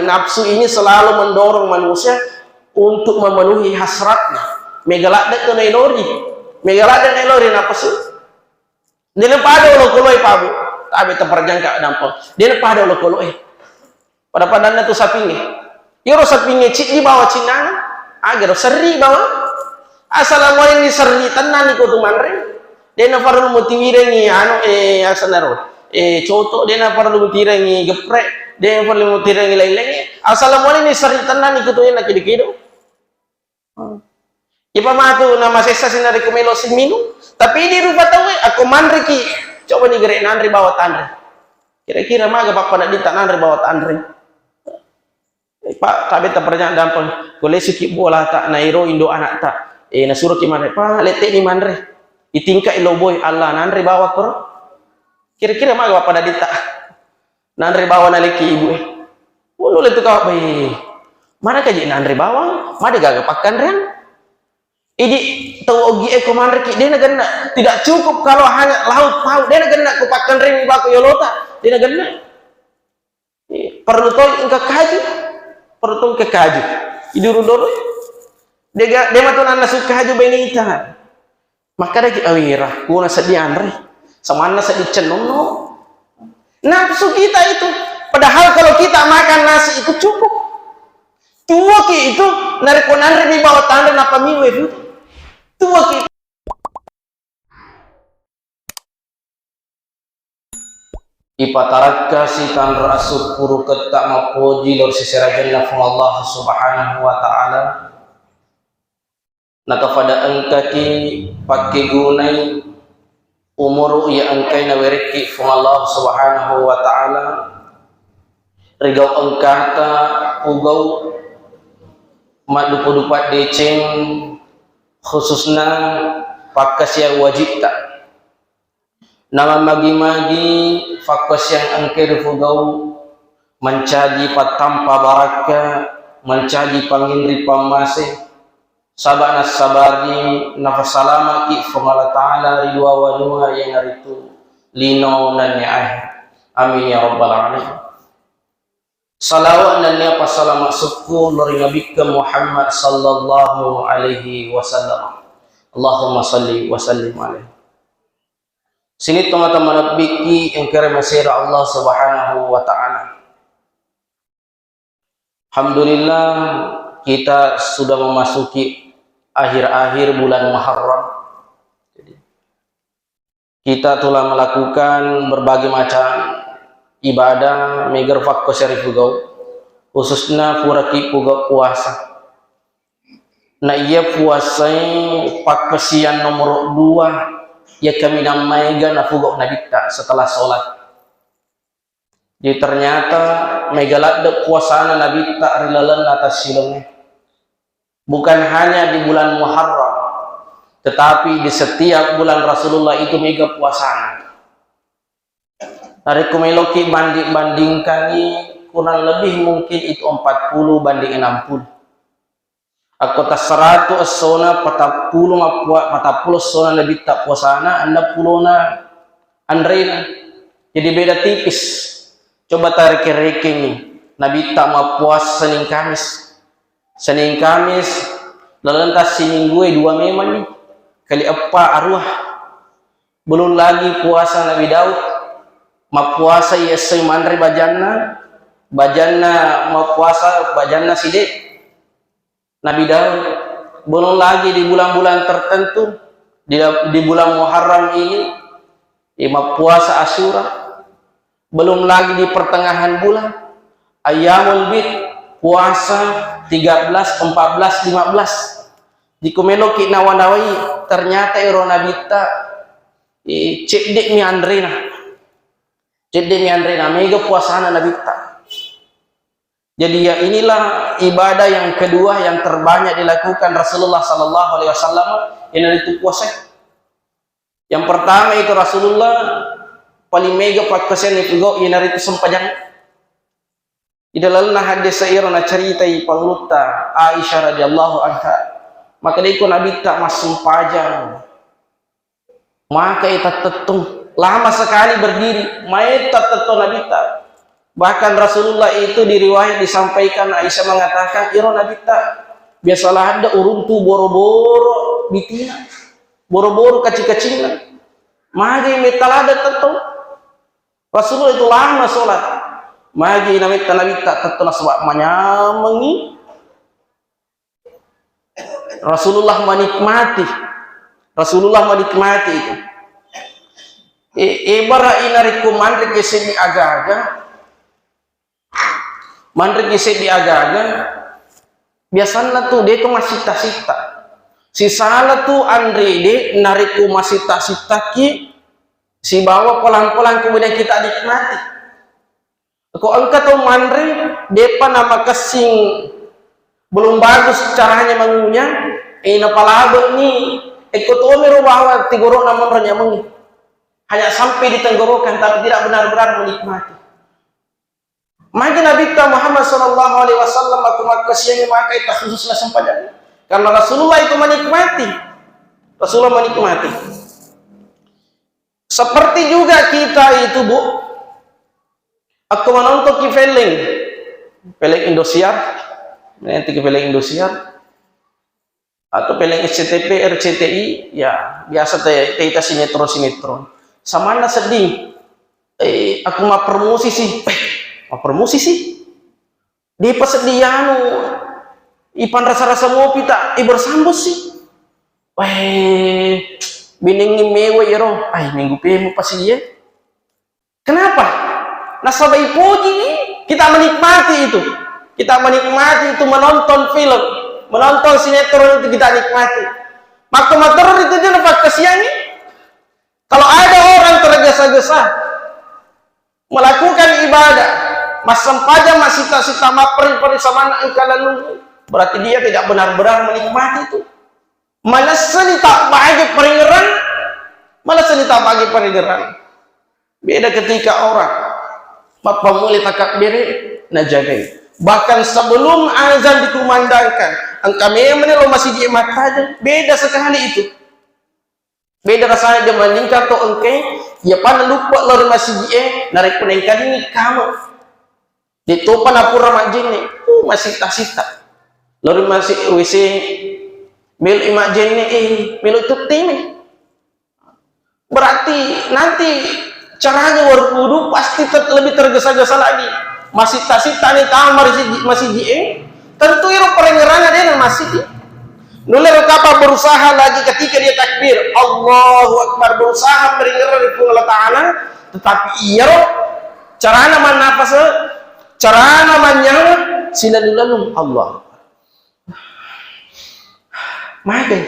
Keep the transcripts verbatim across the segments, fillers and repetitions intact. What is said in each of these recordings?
Nafsu ini selalu mendorong manusia untuk memenuhi hasratnya. Mega ladde' tu nailori, mega ladde' nailori nafsu. Dena pada olokoloe, Pak Bu. Tabe taperjangka dampeng. Dena pada olokoloe. Pada-padanna tu sapingnge. Iyaro sapingnge ciddi bawa cinnana, agaro serri bawa. Assalamualaikum serri, tennani ko tu manre. Dena parlu mutiwirengi anu, eh, asenaro. Eh, coto, dena parlu mutirengi geprek, dena parlu mutirengi lain-lain. Assalamualaikum serri, tennani ko tu ena kedo-kedo. Ipa matu namasessa si narekko melo si minung, tapi idi rupa tauwe akko manreki, coba ni gere nanre bawa tanre. Kira-kira maga pappa nadditta nanre bawa tanre? Eh, Pak, tabe taperjang dampeng. Ko lesuki bolata na ero indo anakta. Eh, nasuroki manre, "Pak, letteni manre." Itingka iloboi, "Allah, nanre bawa koro." Kira-kira maga pappa nadditta? Nanre bawa naleki ibu e. Ulu le tu kawa, "Bai, mana kaji nanre bawang? Made gaga pakkanreang." Idi tau ogi e ko manreki, dena genna. Tidak cukup kalau hanya lauk pauk, dena genna ko pakkanreang bako yolota, dena genna. Eh, perlu toi engka kaju, perlu toi engka kaju. Iduru doro. Dega, dema tu nanna suka kaju benita. Makkedaki, "Awira, kuona seddi anre, samanna seddi cennonno." Nafsu kita itu. Padahal kalau kita makan nasi itu cukup. Tuoki itu, narekko nanremi bawa tanre nappa miwe itu. Tuoki. Ipatarakka sitanra asukkuruketta mappoji lao ri seserajanna Puang Allah Subhanahu wa Ta'ala. Nakafada engkaki pakkegunai umuru iya engkai nawerekki Puang Allah Subhanahu wa Ta'ala, rigau engkata pugau maddupa-dupa deceng, khususna pakkasiang wajitta. Namammagi-magi fakkasiang engkai rifugau, mancaji pattampa barakka, mancaji panginri pammase, saba nassabari nafasalamaki Puang Allah Ta'ala ri dua wanua, iyanaritu lino nennia akhir. Amin ya rabbal alamin. Salawat nennia passalama sukku lao ri Nabikka Muhammad sallallahu alaihi wasallam. Allahumma salli wa sallim alaihi. Sining tomatoa manebbikki engkere masera Allah Subhanahu wa Ta'ala. Alhamdulillah, kita sudah memasuki akhir-akhir bulan Muharram. Jadi, kita telah melakukan berbagai macam ibadah, meger fakko syarifugau, khususna puraki pugau puasa. Na iya puasae pakkasiang nomoro dua, iya kaminang maega nafugau Nabitta setelah sholat. Jadi ternyata mega ladde puasana Nabitta ri lalenna tassileng. Bukan hanya di bulan Muharram, tetapi di setiap bulan Rasulullah itu mega puasana. Narekko meloki banding-bandingkangi, kurang lebih mungkin itu empat puluh banding enam puluh. Akko tassaratu essona, patappulo mappua-, patappulo essona Nabitta puasana, enneng pulona anrena. Jadi beda tipis. Coba tareke-rekengi, Nabitta mappuasa Senin Kamis. Senin Kamis, laleng tassiminggue dua memang ni. Kali eppa arua. Belum lagi puasa Nabi Daud. Mappuasa iyesseng manre bajanna, bajanna mappuasa bajanna side. Nabi Daud, belum lagi di bulan-bulan tertentu, di, di bulan Muharram ini, ya, mappuasa Asyura, belum lagi di pertengahan bulan, Ayyamul Bid, puasa tiga belas, empat belas, lima belas. Jiko meloki nawa-nawai, ternyata ero Nabitta, eh, cedde'mi anrena. Cedde'mi anrena, mega puasana Nabitta. Jadi, ya, inilah ibadah yang kedua yang terbanyak dilakukan Rasulullah sallallahu alaihi wasallam, iyanaritu puasa. Yang pertama itu Rasulullah paling mega pakkasiang nipigau iyanaritu sempajang. Di dalamna hadis iro naceritai pangulutta Aisyah radhiyallahu anha, maka deko Nabitta massempajang. Maka itattettong, lama sekali berdiri, mai tattettong Nabitta. Bahkan Rasulullah itu diriwayat disampaikan Aisyah mengatakan, iro Nabitta biasalah ada uruntu boro-boro bitina, boro-boro kaci-kacinna. Magi metalada tetto. Rasulullah itu lama sholat. Magi nametta Nabitta tetto nasaba manyamengi. Rasulullah menikmati. Rasulullah menikmati itu. E, ebara inarekko manre ke seddi aga-aga, manre ke seddi aga-aga, biasanna tu de to masitta-sitta. Sisala tu anre de narekko masitta-sittaki sibawa pelang-pelang kemudian kita nikmati. Ko engka tau manre, depa namakessing belum bagus caranya mengunyah, eh, napalabe'ni, ekko tomiro bahwa tigoro'na monro nyamengi. Hanya sampai di tenggorokan, tapi tidak benar-benar menikmati. Maka Nabi Muhammad sallallahu alaihi wasallam aku makkasiangi maka itu khususnya sempajang. Karena Rasulullah itu menikmati. Rasulullah menikmati. Seperti juga kita itu, Bu, aku menonton ki film, film Indosiar, nanti ke film Indosiar, atau film S C T V, R C T I, ya biasa te, te ita sinetron-sinetron. Samanna sedih, eh, aku mau promosi sih, eh, mau promosi sih. Di pas di anu, ipan rasa-rasa ngopi tak, iber sambus sih. Weh, binengi mewa iro, ai minggu pemu pas iya. Kenapa? Nasaba ipoji, kita menikmati itu. Kita menikmati itu menonton film, menonton sinetron itu kita nikmati. Maka materri itu dia napakkasiangi. Kalau ada orang tergesa-gesa melakukan ibadah, massempajang, massita-sita, mapperi-peri samanna engka lalu, berarti dia tidak benar-benar menikmati itu. Manessani tabbage paringerang, manessani tabbage paringerang. Beda ketika orang mappammulai takabbere najagai. Bahkan sebelum azan dikumandangkan, engka memang lo masigi mattajeng, beda sekali itu. Beda rasanya dia meningkat to engke, ya pada lupa lori masigi e, narekko nengkalingi kamu. Di topa napura majjenne, uh, masita-sita. Lori masigi W C, melo majjenne, eh, melo tutteme. Berarti nanti caranya berwudu pasti ter-, lebih tergesa-gesa lagi. Masita-sita nih kamar masigi, masigi e, tentu iro parengerana dia masigi. Nulle ro kapang berusaha lagi ketika dia takbir, Allahu Akbar, berusaha meringera ri Puang Allah Ta'ala, tetapi iyaro carana mannafas, carana manynyama, silalu-lalu Allah. Magai.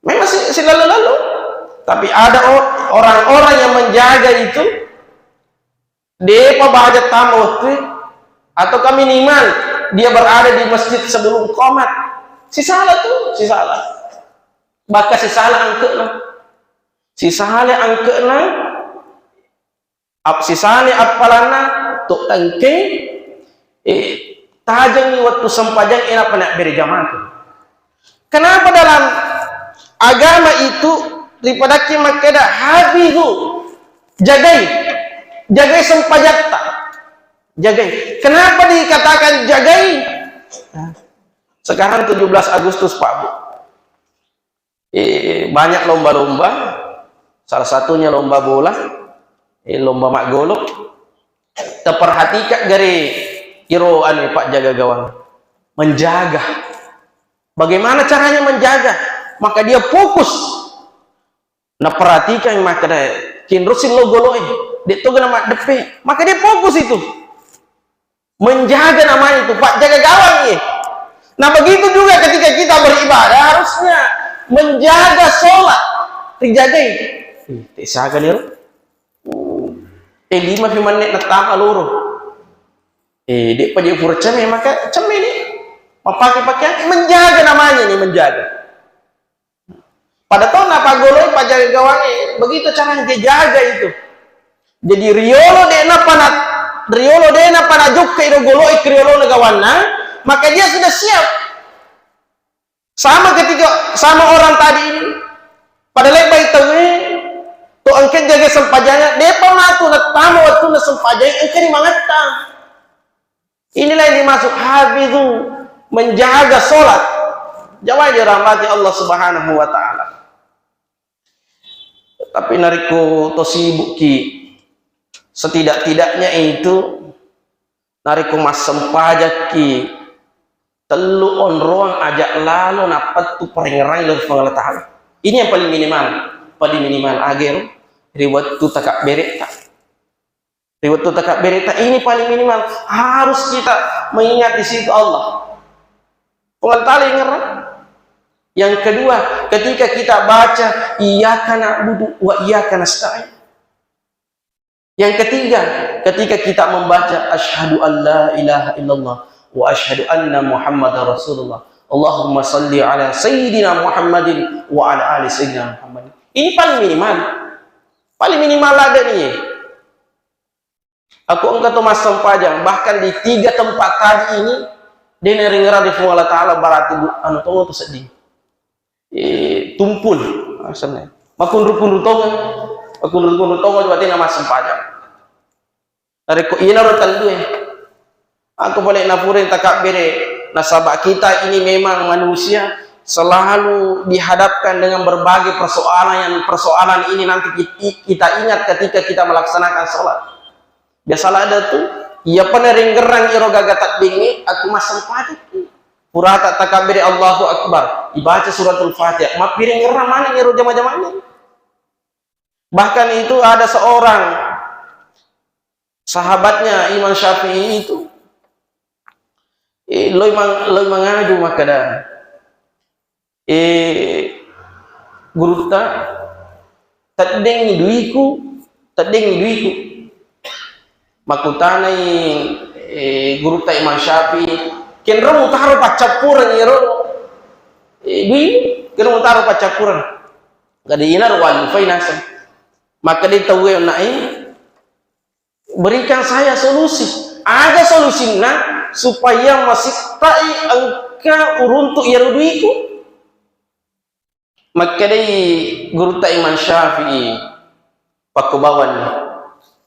Memang si-, silalu-lalu. Tapi ada o-, orang-orang yang menjaga itu, depa baja tama wettu, ataukah minimal dia berada di masjid sebelum qomat. Sisala tu, sisala. Bahkan sisala angke'na. Sisala angke'na, ap-, sisala appalanna, to engke, eh, tajengi wettu sempajang e nappa nabbere jamaah. Kenapa dalam agama itu ripadakki makkeda, "Hafizu, jagai, jagai sempajatta, jagai." Kenapa dikatakan jagai? Sekarang tujuh belas Agustus, Pak Bu. Eh, banyak lomba-lomba, salah satunya lomba bola, eh, lomba maggolo. Terperhatikan gare iro anu, Pak, jaga gawang. Menjaga. Bagaimana caranya menjaga? Maka dia fokus. Naperhatikan maka dia kinrosin lo golo e. Dek to gena maddepe. Maka dia fokus itu. Menjaga namanya itu, Pak, jaga gawang ya. Nah, begitu juga ketika kita beribadah harusnya menjaga sholat. Dijagai. Ih, te siaga nih, lo? Eh, lima fi menit natama loro. Eh, dek pa je pura ceme, maka ceme nih. Memakai pakaian, menjaga namanya nih, menjaga. Pada tona paggoloi pajjaga gawangnge, begitu caranya dia jaga itu. Jadi riolo de napa na, riolo de napa najokka iro goloi ke riolona gawanna, maka dia sudah siap. Sama ketika, sama orang tadi ini, pada lebbai tauwe, To engka jaga sempajangna, depa matu nattama wettunna sempajang, engkani mangetta. Inilah yang dimaksud hafizu, menjaga sholat. Jamaah dirahmati Allah Subhanahu wa Ta'ala. Tapi narekko to sibukki, setidak-tidaknya itu narekko massempajakki tellu onroang aja lalo nappettu parengngerang ri Puang Allah Ta'ala. Ini yang paling minimal, paling minimal agero ri wettu takabberetta. Ri wettu takabberetta ini paling minimal harus kita mengingat di situ Allah. Puang Allah Ta'ala ingerang. Yang kedua, ketika kita baca iyyaka na'budu wa iyyaka nasta'in. Yang ketiga, ketika kita membaca asyhadu an la ilaha illallah wa asyhadu anna Muhammadar Rasulullah. Allahumma salli ala sayyidina Muhammadin wa ala ali sayyidina Muhammadin. Ini paling minimal. Paling minimal ada nih. Aku engka to massempajang, bahkan di tiga tempat tadi ini, de narengngerang ri Puang Allah Ta'ala, berarti bu-, anu tongo to sedding. Eh, tumpul, asenna. Makunru-kunru tongo, makunru-kunru tongo, berarti na massempajang. Narekko inaro tellue, aku pale napura takabbere, nasaba kita ini memang manusia selalu dihadapkan dengan berbagai persoalan yang persoalan ini nanti ki-, kita ingat ketika kita melaksanakan sholat. Biasa ladde tu, iyapa narengngerang iro gaga taddingnge, aku massempajang. Purata takabbere Allahu Akbar, ibaca suratul Fatihah, mappirengngerang maneng iro jama-jamane. Bahkan itu ada seorang sahabatnya Imam Syafi'i itu, eh, loi mang-, loi mangaju makkeda, eh, gurutta, teddengngi duiku, teddengngi duiku. Makkutanai, eh, gurutta Imam Syafi'i, kenro mutaro paccappureng iyaro, eh, dui, kenro mutaro paccappureng. Gadi inaro wallufai naseng. Makkeda tauwe onnai, berikan saya solusi. Aga solusinna supaya masittai engka uruntu iyaro duiku? Makkedai gurutta Imam Syafi'i, pakkubawani,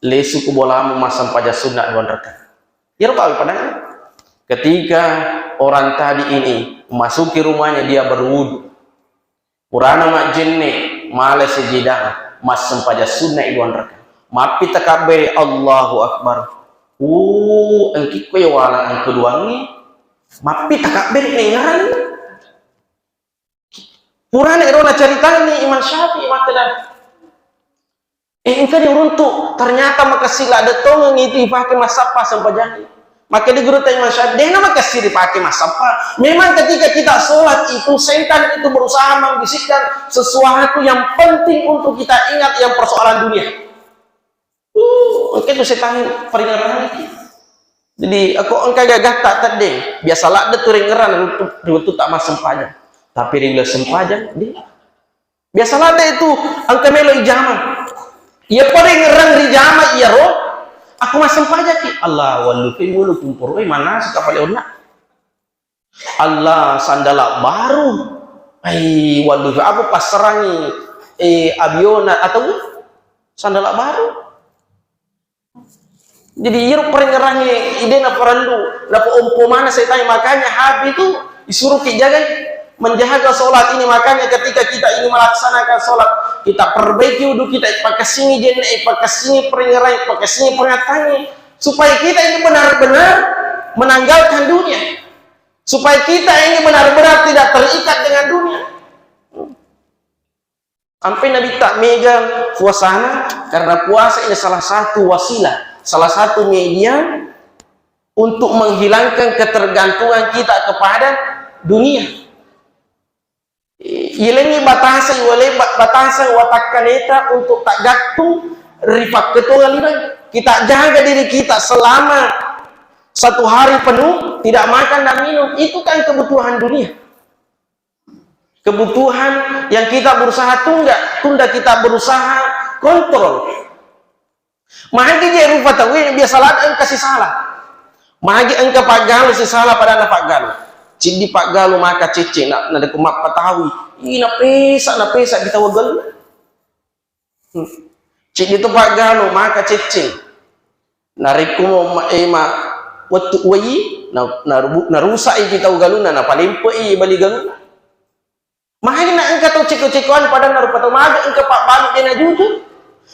lesu ku bolamu massempajang sunna dua rakaat. Iyaro pawe padang. Ketika orang tadi ini masuki rumahnya, dia berwudu. Purana majjenne, mala sejidang, massempajang sunna i dua rakaat. Mappi takabbere, Allahu Akbar. Uh, engkikko ya wala engka duangi. Mappi takabbere nengngerang. Purana ero nacaritani Imam Syafi'i makkeda, eh, engkani uruntu, ternyata makessing ladde tongeng itu ipake massappa sempajangnge. Makkeda gurutta Imam Syafi'i, dena makessing ripake massappa. Memang ketika kita sholat itu, setan itu berusaha membisikkan sesuatu yang penting untuk kita ingat, yang persoalan dunia. Uh, engka tu setang paringerrang. Jadi, aku engka gagatta teddeng. Biasa ladde tu ringerrang ri wettu, ri wettu tak massempajang. Tapi ri sempajang, di. Biasa ladde itu engka melo ijama. Iya pada ngerrang ri jama iyaro, aku massempajang ki. Allah, wallu pe mulu kumporo, eh, mana suka pale onna. Allah, sandala baru. Ai, waduh, apa passarangi, eh, abiona atau sandala baru? Jadi, iyaro parengngerangnge idena parellu, napa ompo mana setan. Makanya, Habib itu disuruh ki jaga, menjaga sholat ini. Makanya, ketika kita ini melaksanakan sholat, kita perbaiki wudhu kita, ipakessingi jenne, ipakessingi parengngerang, ipakessingi pengatangi, supaya kita ini benar-benar menanggalkan dunia. Supaya kita ini benar-benar tidak terikat dengan dunia. Sampai Nabi tak mega puasana, karena puasa ini salah satu wasilah, salah satu media untuk menghilangkan ketergantungan kita kepada dunia. Iyalengngi bataseng, iwale-, ba-, bataseng watakkaleta untuk taggattung ri pakkatuang linoe. Kita jaga diri kita selama satu hari penuh, tidak makan dan minum. Itu kan kebutuhan dunia. Kebutuhan yang kita berusaha tunda, tunda kita berusaha kontrol. Magi je rupa tauwe biasa ladde engka sisala. Magi engka paggalu sisala padanna paggalu. Ciddi paggalu maka cecce na, narekko mappatawi. Ih, napesa, napesa di tau gelu. Hmm. Ciddi tu paggalu maka céccéng. Narekko mo ma-, eh, ma-, wettu uwai, na-, narubu-, narusa'i ki tau galunna, napalempe'i bali galunna. Magi na engka tau ceko-cekoan padanna rupa tau, magi engka pabbalu dena jujur.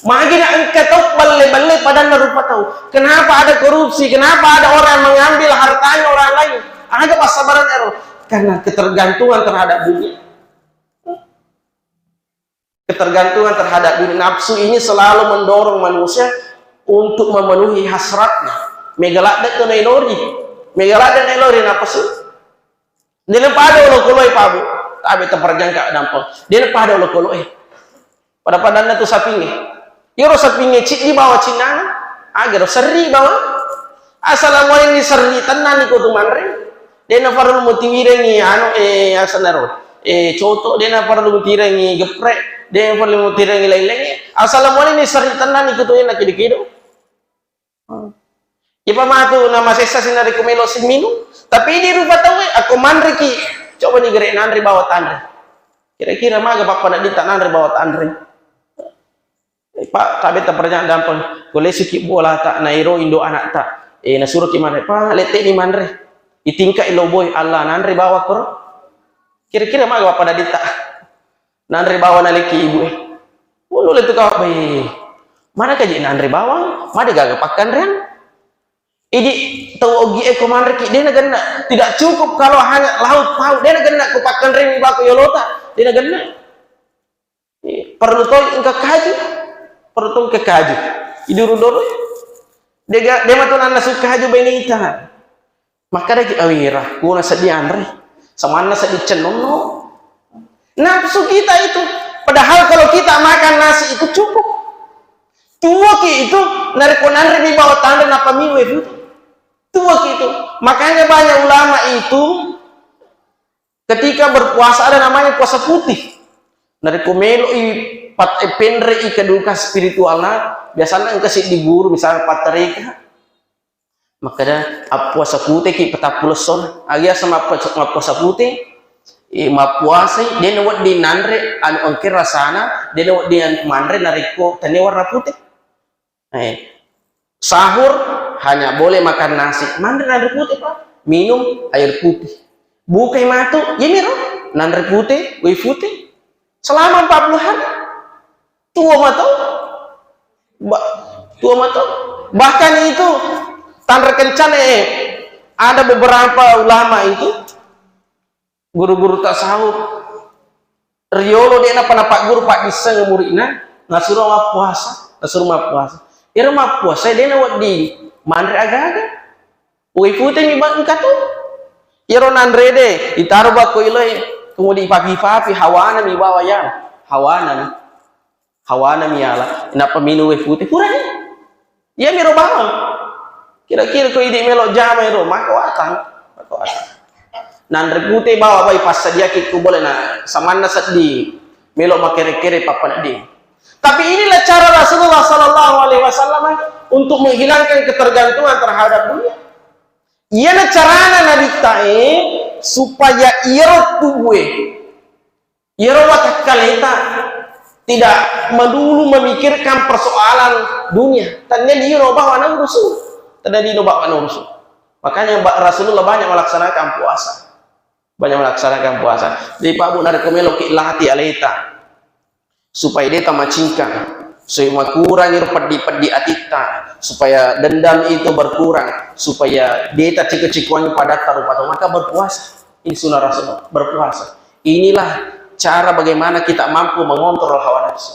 Magi na engka tau balle-balle padanna rupa tau. Kenapa ada korupsi? Kenapa ada orang mengambil hartanya orang lain? Aga passabaran ero? Karena ketergantungan terhadap dunia. Ketergantungan terhadap dunia, nafsu ini selalu mendorong manusia untuk memenuhi hasratnya. Mega ladde tu nailori, mega ladde nailori nafsu. Dena pada olokoloe pabu, tabe terperjangka dampeng. Dena pada olokoloe. Pada-padanna tu sapinge. Iyaro sapinge ciddi bawa cinnana, agero serri bawa. Assalamualaikum serri tennani ko tu manre. Dena parlu mutiwirengi anu, eh, asenaro. Eh, coto, dena parlu mutirengi geprek, dena parlu mutirengi lain-lain. Assalamualaikum serri tennani ko tu ena kido-kido. Ipa matu nama sessa sina reko melo simminung. Tapi ini rupa tau, eh, ako manreki. Coba ni gere nanre bawa tanre. Kira-kira maga pappa nadita nanre bawa tanre. Eh, Pak, tabe taperjang dampeng. Ko lesuki bolata, na iro indo anakta. Eh, nasuroki manre, "Pak, letteni manre." Itingka iloboi, "Allah, nanre bawa koro." Kira-kira maga pappa nadita. Nanre bawa naleki ibu e. Wolo letu kawa, "Bai, mana kaji nanre bawang? Made gaga pakkanreang." Idi tau ogi e ko manreki, dena genna. Tidak cukup kalau hanya lauk pauk, dena genna ko pakkanreang bako yolota, dena genna. Parellu toi engka kaju, parellu toi engka kaju. Iduru doro. Dega, dema tu nannasu kaju bainita. Makkadaki awira, kuna seddi anre. Samanna seddi cennonno. Nafsu kita itu. Padahal kalau kita makan nasi itu cukup. Tuoki itu, narekko nanre mi bawa tanre nappa mi wae pute. Tuoki itu. Makanya banyak ulama itu ketika berpuasa ada namanya puasa putih. Narekko meloi pat-, eh, penrei kedudukan spiritualna, biasanya engka siddi guru, misalnya pattareka, makkeda, "Appuasa puteki patappulo essona." Aga yaseng mappuasa, mappuasa pute, eh, mappuasai, dena wedding nanre anu engka rasana, dena wedding manre narekko tania warna pute. Eh, sahur hanya boleh makan nasi. Manre nanre pute, Pak. Minum air putih. Bukai matu, yemiro, nanre pute, wai pute. Selama empat puluh hari. Tuo mato. Ba-, tuo mato. Bahkan itu, tanre kencana, eh, ada beberapa ulama itu, guru-guru tasawuf. Riolo de napa napagguru paddisseng muridna, nasuro mappuasa, nasuro mappuasa. Iyaro mappuasa de nawedding manre aga-aga. Uwai pute mi bang engka to. Iyaro nanre de, itaro bako iloe, kemudian ipapi-papi, hawana mi bawa ya, hawana mi. Hawana mi ala, nappa minung uwai pute, purani. Iyamiro bawang. Kira-kira ko idi melo jama ero, maka watang. Maka watang. Nanre pute bawa bai passadiaki ku boleh na samanna seddi melo makere-kere pappanedding. Tapi inilah cara Rasulullah sallallahu alaihi wasallam untuk menghilangkan ketergantungan terhadap dunia. Iyana carana Nabitta e supaya iyaro tubuh e, iyaro watakkaleta tidak melulu memikirkan persoalan dunia. Tania lino bawa naurusu. Tania lino bawa naurusu. Makanya ba-, Rasulullah banyak melaksanakan puasa. Banyak melaksanakan puasa. Jadi, Pak Bu, narekko meloki latih aleta supaya de tamacingkang, supaya makurang iro peddi-peddi atitta, supaya dendam itu berkurang, supaya de taciko-cikoangi padatta rupa tau, maka berpuasa. Ini sunnah Rasulullah, berpuasa. Inilah cara bagaimana kita mampu mengontrol hawa nafsu.